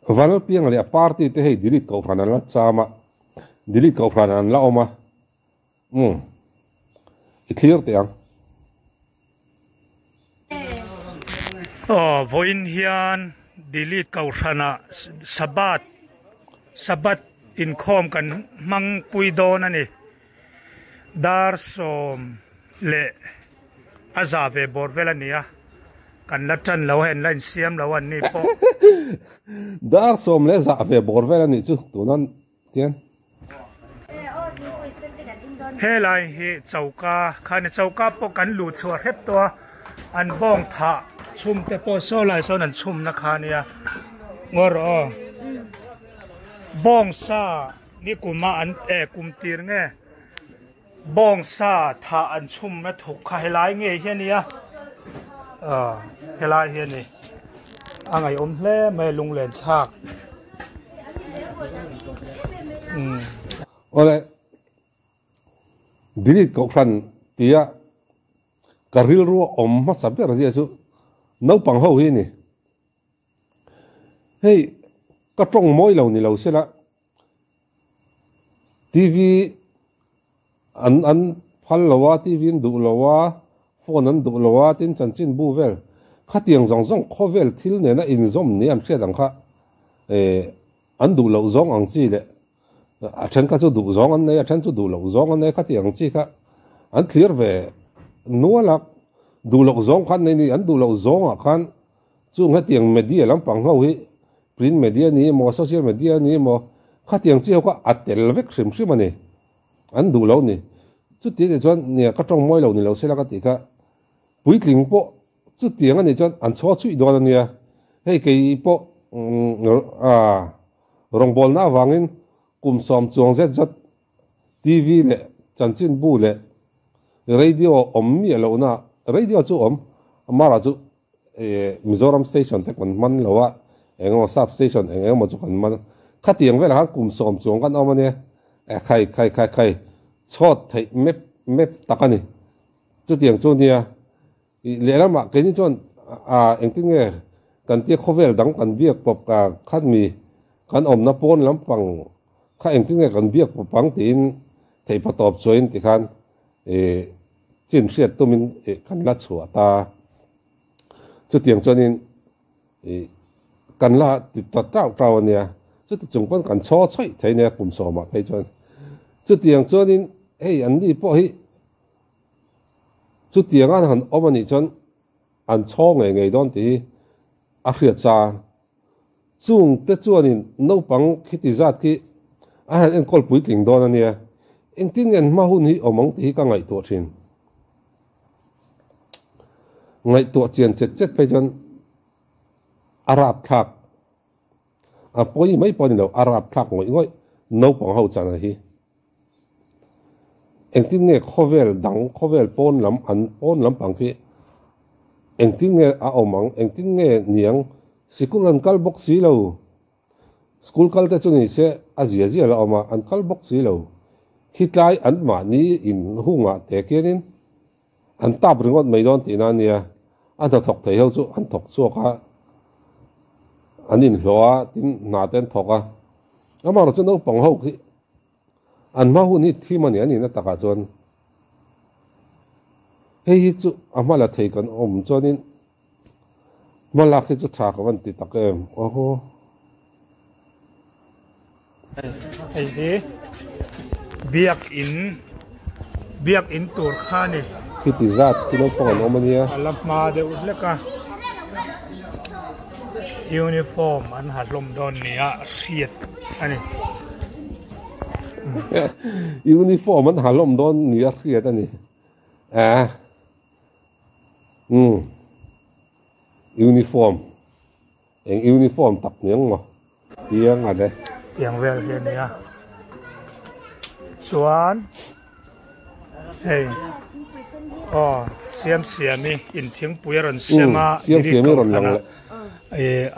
Vanlalpianga leh a party te hei delete kohhran an la cham a, delete kohhran an la awm a, umm i thlir teh ang. Aw vawiin hian delete kohhranah Sabbath Sabbath inkhawm kan hmang pui dawn a ni. Dar 10 leh a za ve bawr vel a ni a, kan la tan lo a, en la insiam lo an ni pawh. Dar 10 leh za ve bawr vel a nih chu tuna khian. Helai hi choka kha ni, choka pawh kan luh chhuah hrep tawh a, an bawng thah chhum te pawh saw lai sawn an chhumna kha a nia, ngaw rawh aw, bawng sa. Ni kuma an eh kum tir nge bawngsa thah an chhumna thuk kha helai ngei hi a nia ah helai hi a ni a ngaihawm hle mai a lunglen thlak umm. Awle delete kohhran tia ka rilru a awm hmasa ber zia chu naupang ho hi a ni. Hei ka tawng mawi lo ni lo sela TV an an phal lo a, TV an duh lo a, phone an duh lo a tin chanchin bu vel khatiang zawng zawng khawvel thil nena inzawm ni an hriat ang kha eh an duh loh zawng ang chi leh a then kha chu duh zawng an nei a then chu duh loh zawng an nei khatiang ang chi kha an thlir ve nual a, duh loh zawng kha an nei ni an duh loh zawngah khan Chung hetiang media lampang ho hi print media ni emaw social media ni emaw khatiang chi ho kha a tel vek hrim hrim a ni. An duh lo ni. Chuti anih chuan nia ka tawng mawi lo ni lo sela ka tih kha puitling pawh chutiang anih chuan an chhaw chhuih dawn a nia. Hei kei pawh rawngbawlna avangin kum 10 chuang zet zat TV leh chanchinbu leh radio awm miah lohna radio chu awm amara chu Mizoram station te kan man lo a, eng emaw sub station eng emaw chu kan man a, khatiang velah khan kum 10 chuang kan awm a nia, e khai khai khai khai chhawt theih mep mep tak a ni. Chutiang chu nia, ih lehlamah keini chuan a engtin nge kan tia khawvel dang kan biak pawp ka khan mi kan awmna pawn lampang kha engtin nge kan biak pawp ang tiin theihpa tawp chuain tikhan ih Chin hriat tumin kan la chhuah ta. Chutiang chuanin kan la ti ta tau tau a nia. Chuti chung pawn kan chhaw chhawih thei nia kum 10-ah phei chuan. Chutiang chuanin hei an ni pawh hi chutiang an han awm a nih chuan an chhaw ngei ngei dawn tih hi a hriat sa. Chung te chuanin naupang khiti zat khi a han enkawl puitling dawn a nia, engtin nge an hma hun hi awm ang tih hi ka ngaihtuah thin. Ngaihtuah chian chet chet phei chuan a rap thlak, a pawi mai pawh a ni lo, a rap thlak ngawih ngawih naupang ho chana hi. Engtin nge khawvel dang, khawvel pawn lam an pawn lampang khi engtin nge a awm ang, engtin nge niang, sikul an kal bawk si lo, school kal te chu ni se a zia zia la awm a, an kal bawk si lo, khitlai an mahni in hungah te khianin an tap ringawt mai dawn tihna a nia, a hnathawk thei ho chu an thawk chhuak a, an inhlawh a, tin hna te an thawk a, amaherawhchu chu naupang ho khi An hma hun hi thim a ni a nihna takah chuan hei hi chu a hma la thei kan awm chuanin hma lak hi chu tha ka van ti tak em aw. Hei hi biakin biakin tur kha a ni. Khiti zat khi naupang an awm a nia. A la hma deuh hlek a, uniform an ha hlawm dawn nia hriat a ni. Uniform an ha hlawm dawn nia hriat a ni. A umm uniform eng uniform tak niang maw tiang a le. Tiang vel hi a nia. Chuan hei aw siam siami in thingpui a rawn siam a Siam siami rawn lang leh.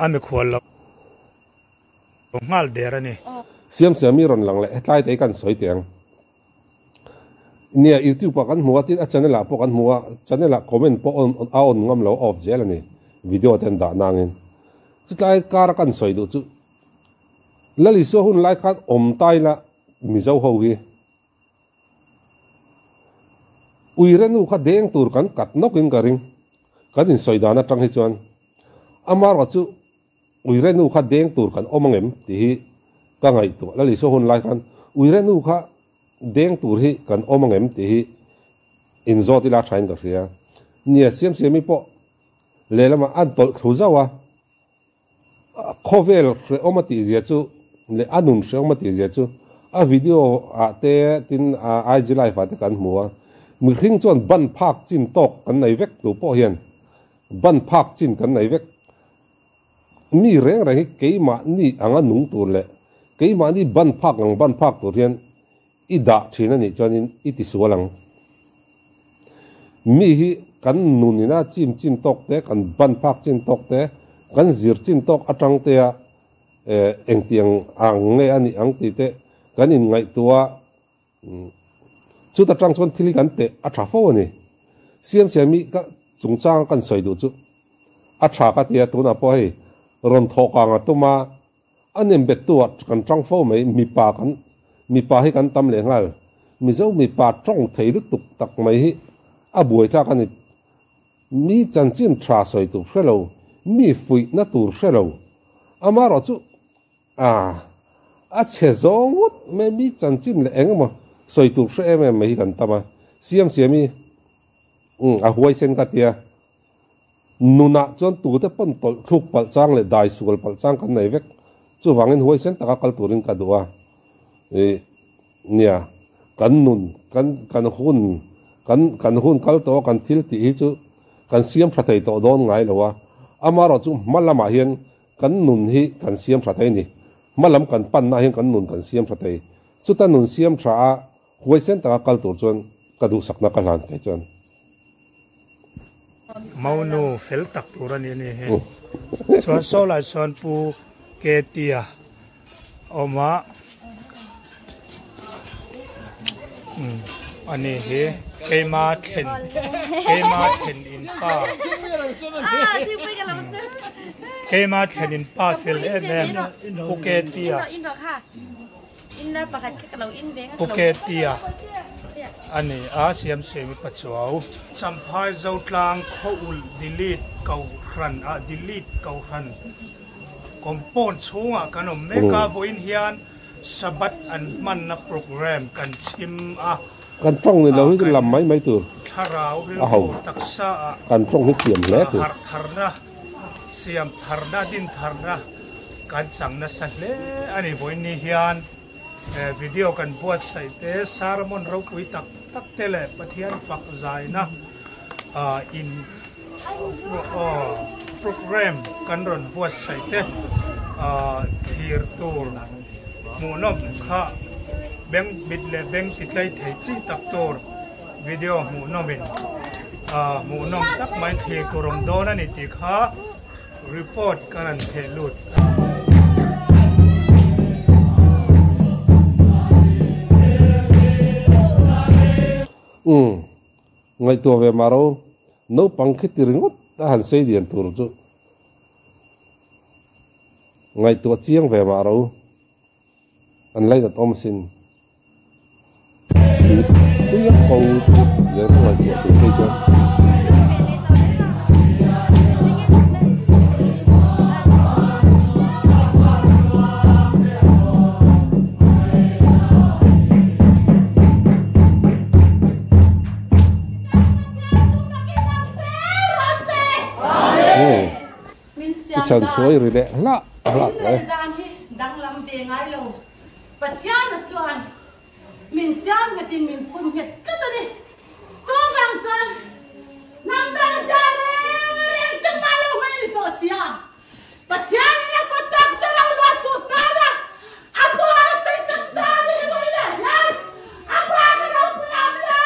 A mikhual lo. Nghal der a ni. Siam siami rawn lang leh hetlai te hi kan sawi teh ang. Nia youtube ah kan hmu a tin a channel ah pawh kan hmu a channel ah comment pawh on a on ngam lo off zel a ni video te an dah nangin. Chutlai kar a kan sawi duh chu Lal Isua hun lai khan awm ta ila Mizo ho hi Uire nu kha deng tur kan kat nawk in ka ring. Kan insawi dan atang hi chuan amarawh chu Uire nu kha deng tur kan awm angem tih hi ka ngaihtuah. Lal Isua hun lai khan Uire nu kha deng tur hi kan awm angem tih hi inzawt ila thain ka hria. Nia, Siamsiami pawh lehlamah a tawlh thlu zauh a, khawvel hrehawm a tihzia chu leh a nun hrehawm a tihzia chu a video ah te tin IG live ah te kan hmu a. Mihring chuan ban phak chin tawk kan nei vek tu pawh hian ban phak chin kan nei vek. Mi reng reng hi keimahni anga nung tur leh keimahni ban phak ang ban phak tur hian i dah thin a nih chuanin i tisual ang. Mi hi kan nunina chim chin tawk te, kan ban phak chin tawk te, kan zir chin tawk atang tea engtiang ang nge a nih ang tih te kan inngaihtuah a. Chuta tang chuan thil hi kan teh a tha fo a ni. Siamsiami ka chungchang kan sawi duh chu a tha ka ti a, tunah pawh hei rawn thawh kang a tum a, a nem bet tu ah kan tang fo mai, mipa kan mipa hi kan tam leh nghal, Mizo mipa tawng thei lutuk tak mai hi a buai thlak a ni. Mi chanchin tha sawi tur hre lo, mi fuihna tur hre lo, amaherawh chu A, a chhe zawng ngawt mai mi chanchin leh eng emaw sawi tur hre em em mai hi kan tam a, Siam Siami umm a huaisen ka tia, nunah chuan tute pawn tawlh thluk palh chang leh dai sual palh chang kan nei vek, chuvangin huaisen taka kal turin ka duh a, ih nia kan nun kan kan hun kan kan hun kal tawh a kan thil tih hi chu kan siam tha thei tawh dawn ngai lo a, amaherawh chu hma lamah hian Kan nun hi kan siam tha thei ni. Hma lam kan panna hian kan nun kan siam tha thei. Chuta nun siam tha a, huaisen taka kal tur chuan ka duhsakna ka hlan kei chuan. Maunu fel tak tur a ni a ni hi. Chuan saw lai sawn Pu Ketia awm a. A ni hi keima thlen keima thlen in pa keima thlen in pa fel em em Pu Ketia Pu Ketia a ni a Siamsiami Pachuau. Champhai Zotlang Khaw-ulh delete Kohhran ah delete Kohhran compound chhungah kan awm mek a vawiin hian Sabbath an hmanna program kan chhim a. Kan tawng ni lo hi chu lam mai mai tur Thlarau a ho. rilru taksa ah Kan tawng hi thiam hle tur. Harh tharna, siam tharna, din tharna kan chang nasa hle a ni. Vawiin hian video kan buatsaih te, sermon ropui tak tak te leh Pathian fak zaina in Program kan rawn buatsaih te thlir tur hmuhnawm kha beng mit leh beng ti tlai thei chi tak tur video hmuhnawmin hmuhnawm tak mai thlir tur awm dawn a ni tih kha report kan han theh lut. Umm. Ngaihtuah ve mah ro, naupang khi ti ringawt a han sei lian tur chu ngaihtuah chiang ve mah ro, an lainat awm sin. Tui a ko tlat zel ka ngaihtuah tur phei chuan. I chhan chuai ri leh hlah hlah tawh e. Pathianin a fa tak te lo luat tu tan a, a buaisei tak sa ni hi vawilah hian a pa ka ropui am lo.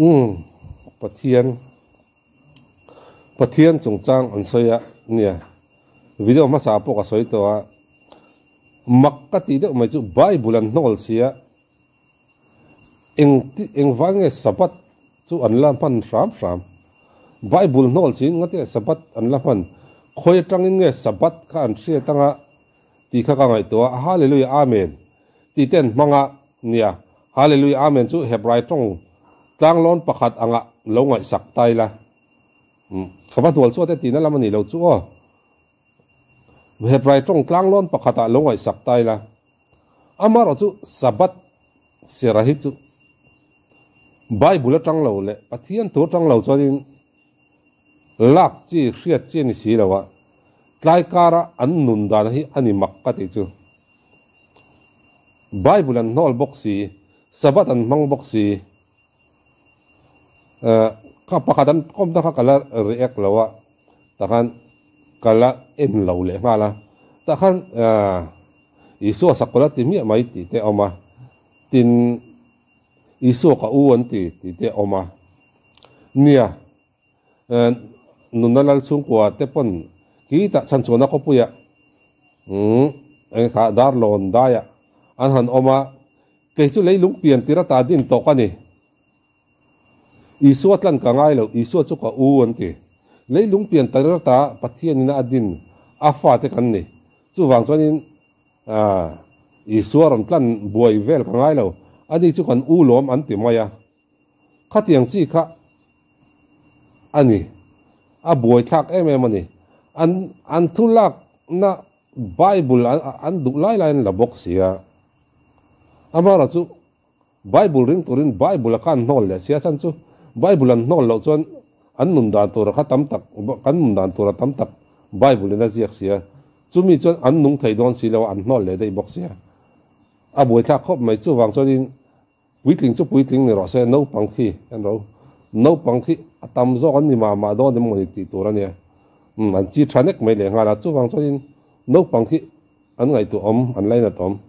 Umm Pathian Pathian chungchang an sawi a nia video hmasa pawh ka sawi tawh a mak ka tih deuh mai chu Bible an hnawl sia Eng ti engvang nge Sabbath chu an la hman hram hram? Bible hnawl chin ngawt e Sabbath an la hman. Khawi atangin nge Sabbath kha an hriat anga tih kha ka ngaihtuah a, Hallelujah Amen tih te an hmang a, nia, Hallelujah Amen chu Hebrai tawng tlanglawn pakhat anga lo ngaihsak ta ila. Umm, ka va hnual chuat e tihna lam a nih loh chu aw. Hebrai tawng tlanglawn pakhatah lo ngaihsak ta ila. Amaherawh chu Sabbath sira hi chu Bible atang lo leh Pathian thu atang lo chuanin lak chi hriat chi a ni si lo a, tlai kara an nun dan hi a ni mak ka tih chu. Bible an hnawl bawk si, Sabbath an hmang bawk si. Kha pakhat an kawm ta kha ka la react lo a, tah khan ka la en lo leh nghal a, tah khan Isua sakawlh a ti miah mai tih te a awm a, tin Isua ka u an ti tih te a awm a, nia nunna lal chhungkua te pawn khi tah chhan chhuahna khawpuiah eng kha Darlawn daiah an han awm a. Kei chu leilung pian tir ata din tawh ka ni. Isua tlan ka ngai lo, Isua chu ka u an ti. Leilung pian tir ata Pathianin a din a fate kan ni. Chuvang chuanin Isua rawn tlan buai vel ka ngai lo, ani chu kan u lawm an ti mai a. Khatiang chi kha a ni. A buaithlak em em a ni. An an thu lakna Bible an duh lai lai an la bawk si a. Amaherawh chu Bible ring turin Bible a kha an hnawl leh si a, chhan chu Bible an hnawl loh chuan an nun dan tura kha tam tak, kan nun dan tura tam tak Bible in a ziak si a, chumi chuan an nung thei dawn si lo a, an hnawl leh daih bawk si a. A buaithlak khawp mai, chuvang chuanin Puitling chu puitling ni rawh se, naupang khi an ro. Naupang khi a tam zawk an ni mah mah dawn emaw ni tih tur a nia. Umm an chi tha nek mai leh nghal a, chuvang chuanin naupang khi an ngaihtuah awm, an lainat awm.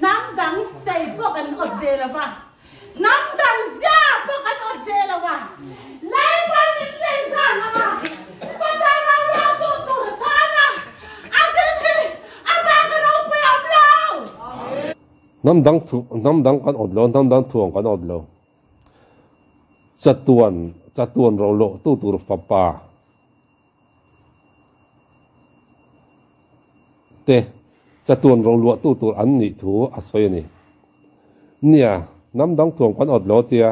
Hnam dang chei pawh kan awt ve lo va, hnam dang zia pawh kan awt ve lo va, Laifa min lei dan ang a, fapa rau rau tu tur a tan a, a din hi a bak a ropui awm lo. Hnam dang thu, hnam dang kan awt lo, hnam dang thuang kan awt lo. Chatuan, chatuan ro loh tu tur fapa te chatuan ro luah tu tur an nih thu a sawi a ni. Nia, hnam dang thuam kan awt lo tia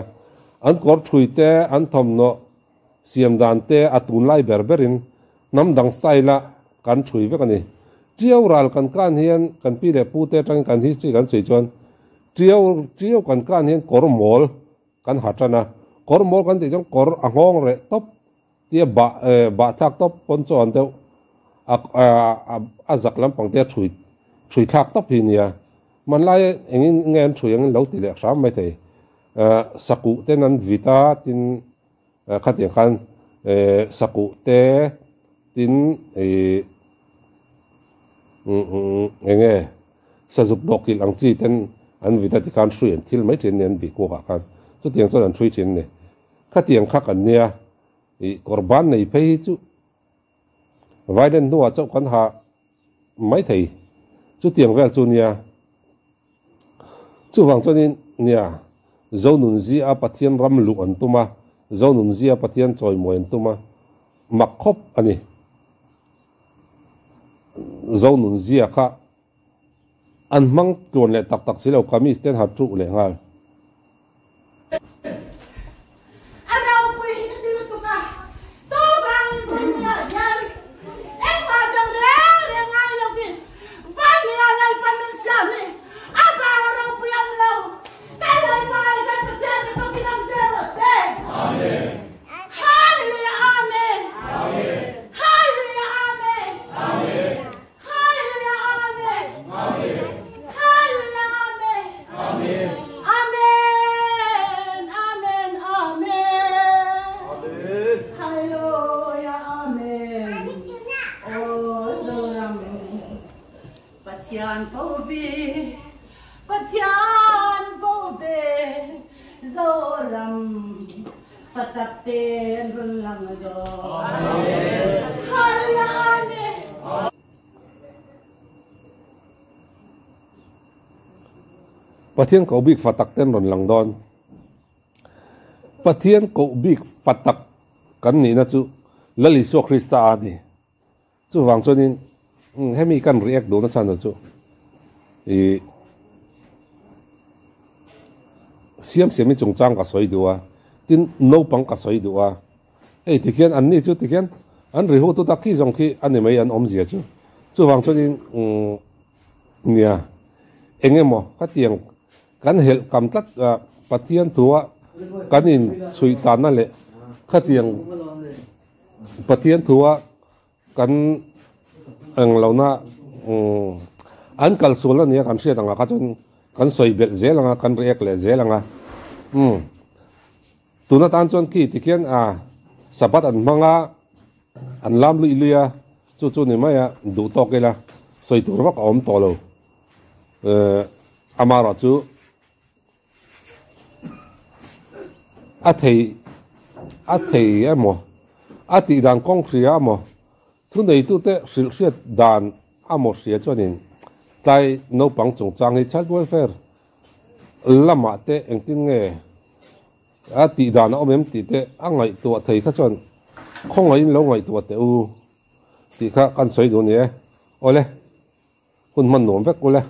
an kawr thui te, an thawmhnaw siam dan te a tunlai ber berin hnam dang style-a kan thui vek a ni. Tiau ral kan kan hian kan pi leh pu te atangin kan history kan sawi chuan tiau tiau kan kan hian kawr mawl kan ha tan a, kawr mawl kan tih chuan kawr a nghawng reh tawp Tia bah bah thlak tawp pawn chaw an deuh a a zak lampang te a thui thui thlak tawp hi nia. Hmanlai engin nge an thui angin lo ti leh hram mai thei. Sakuh ten an vit a tin khatiang khan sakuh te tin ih enge sazuk dawhkilh ang chi ten an vit a tikhan hrui an thil mai thin a ni an bih kuakah khan chutiang chuan an thui thin a ni. Khatiang kha kan nia, ih kawrban nei phei hi chu violent hnuah chauh kan ha mai thei, chutiang vel chu nia. Chuvang chuanin nia, Zonunzia Pathian ram luh an tum a, Zonunzia Pathian chawimawi an tum a, mak khawp a ni. Zonunzia kha an hmang tluan leh tak tak si lo, kamis te an ha truh leh nghal. A ropui hi ka ti lutuk a, to vangin Vania hian engmah deuh reng reng ngai lovin Vania Lalpa min siam hi a vang a ropui awm lo. Kan Lalpa ai kan Pathian te bawkin awm zel rawh se. Amen. Hallelujah Amen. Amen. Hallelujah Amen. Amen. Hallelujah Amen. Amen. Hallelujah Amen. Amen. Amen. Amen. Amen. Amen. Hallelujah Amen. Oh Zoram Pathian fo bi Pathian fo be Zoram Patak ten run lang do. Amen. Hallelujah Amen. Pathian koh bik fa tak ten rawn lang dawn. Pathian koh bik fa tak kan nihna chu Lal Isua Krista a ni. Chuvang chuanin hemi kan react duhna chhan chu ih siam siam hi chungchang ka sawi duh a, tin naupang ka sawi duh a, hei tikhian an ni chu tikhian an ri hu tu tak khi zawng khi a ni mai an awmzia chu. Chuvang chuanin nia eng emaw ka tiang kan helh kam tlat a Pathian thua kan inchhuih tanna leh khatiang Pathian thua kan eng lohna an kal sual ania kan hriat ang ah kha chuan kan sawi belh zel ang a, kan react leh zel ang a. Umm tun atan chuan khi tikhian a Sabbath an hmang a, an lam luih luih a, chu chu ni mai a, duh tawk ila sawi tur vak a awm tawh lo. Amaherawh chu A thei a thei emaw, a tih dan kawng hria emaw, thuneitute hrilh hriat dan amaw hria chuanin tlai naupang chungchang hi child welfare lamah te engtin nge a tih dan a awm em tih te a ngaihtuah thei kha chuan khawngaihin lo ngaihtuah teh u tih kha kan sawi duh a ni e. Awle, hun hman nuam vek ule.